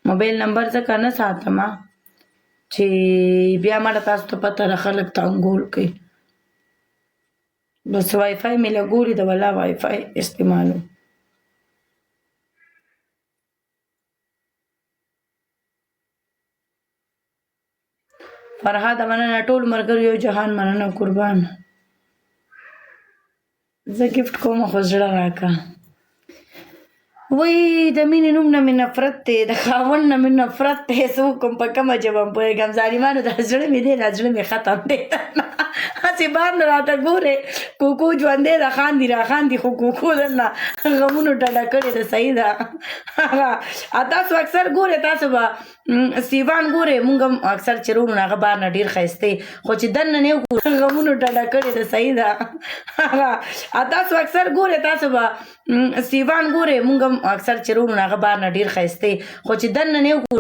موبایل نمبر ځکه نه ساتم چې بیا مړه تاسو ته پته ده خلک تنګول کوي. بس وای فای مې لګولي ده، ولا وای فای استعمالوم. فرهاد مننه، ټول ملګرو یو جهان مننه، قربان. زه ګفټ کوم خو زړه راکه. وای د مینې نوم نه مې نفرت دی، د خاوند نه مې نفرت دی، څه وکړم په کومه ژبه هم پوهېږم. ظالمانو دا زړه مې دی، دا زړه مې ختم دی. هسې بار نه راته ګورې کوکو ژوندی ده، خاندي را خاندي، خو کوکو درنه غمونو ډډه کړې ده. صحیح ده. هغه تاسو اکثر ګورئ، تاسو به سیوان ګورئ، مونږ هم اکثر چې وروڼو هغه بار نه ډېر ښایسته خو چې دننه نه وګورو غمونو ډډه کړې ده. صحیح ده. هغه تاسو اکثر ګورئ، تاسو به سیوان ګورئ، مونږ هم اکثر چې وروڼو هغه بار نه ډېر ښایسته خو چې دننه نه وګورو.